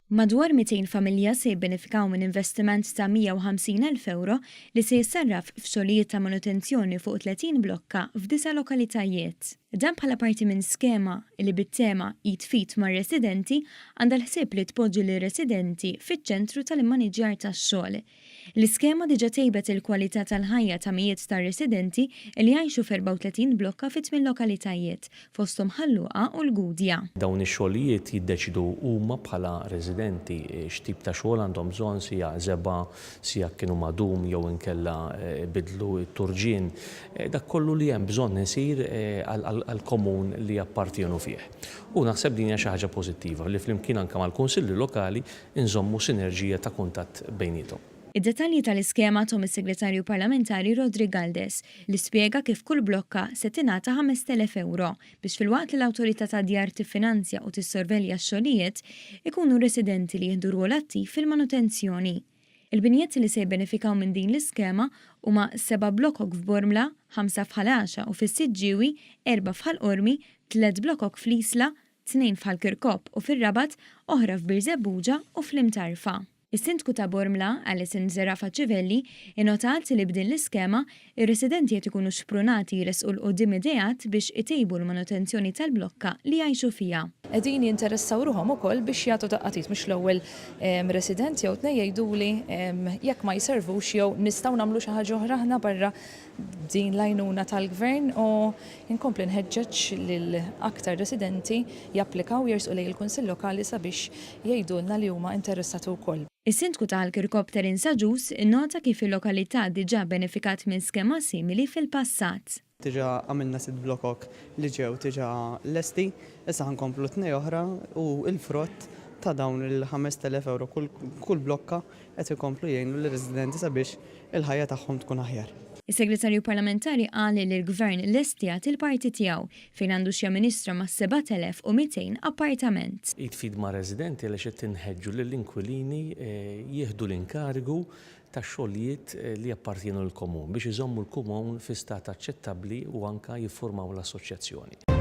Madwar 200 familja se jibbenefikaw minn investiment ta' 150,000 ewro li se jissarraf f'xogħlijiet ta' manutenzjoni fuq 30 blokka f'disa' lokalitajiet. Dan bħala parti minn skema li bit-tema Id f'id mar-residenti għandha l-ħsieb li tpoġġi lir-residenti fiċ-ċentru tal-immaniġġjar tax-xogħol. L-iskema diġà tejbet il-kwalità tal-ħajja ta' mijiet ta' residenti li jgħixu f'34 blokka fi tmien lokalitajiet, fosthom Ħal Luqa u l-Gudja. Dawn ix-xogħlijiet jiddeċidu huma bħala residenti x'tip ta' xogħol għandhom bżonn, sija żebgħa, sija kienu madum jew inkella ibiddlu t-turġien, dak kollu li hemm bżonn isir għall-komun li jappartjenu fih. U naħseb din hija xi ħaġa pożittiva li flimkien anke mal-kunsilli lokali inżommu sinerġija ta' kuntatt bejniethom. Id-dettalji tal-iskema thom is-Segretarju Parlamentari Roderick Galdes li spjega kif kull blokka se tingħata 5,000 ewro biex filwaqt li l-Awtorità tad-Djar tiffinanzja u tissorvelja x-xogħlijiet, ikunu r-residenti li jieħdu rwol attiv fil-manutenzjoni. Il-binjiet li se jibbenefikaw minn din l-iskema huma seba' blokok f'Bormla, ħamsa f'Ħal Għaxaq u fis-Siġġiewi, erbgħa f'Ħal Qormi, tliet blokok fl-Isla, tnejn f'Ħal Kirkop u fir-Rabat, oħra f'Birżebbuġa u fl-Imtarfa. Is-Sindku ta' Bormla, Alison Zerafa Civelli, innotat li b'din l-iskema, ir-residenti qed ikunu xprunati jressqu 'l quddiem ideat biex itejbu l-manutenzjoni tal-blokka li jgħixu fiha. Qegħdin jinteressaw ruħhom ukoll biex jagħtu daqqa t'id, mhux l-ewwel resident jew tnejn jgħiduli jekk ma jservux jew nistgħu nagħmlu xi ħaġa oħra aħna barra din l-għajnuna tal-Gvern u nkompli nħeġġeġ lil aktar residenti japplikaw jersqu lejn il-Kunsill Lokali sabiex jgħidulna li huma interessati wkoll. Is-Sindku ta' Ħal Kirkop Terence Agius innota kif il-lokalità diġà benefikat minn skema simili fil-passat. Diġà għamilna sitt blokok li ġew diġà lesti, issa ħa nkomplu tnejn oħra u l-frott ta' dawn il-5,000 ewro kull blokka qed ikomplu jgħinu lir-residenti sabiex il-ħajja tagħhom tkun aħjar. Is-Segretarju Parlamentari qal li l-Gvern lest jagħti l-parti tiegħu fejn għandu x'jamministra mas-7,200 appartament. Id f'id mar-residenti għaliex qed inħeġġu lill-inkwilini jieħdu l-inkarigu tax-xogħlijiet li jappartjenu lill-komun biex iżommu l-komun fi stat aċċettabbli u anke jiffurmaw l-assoċjazzjoni.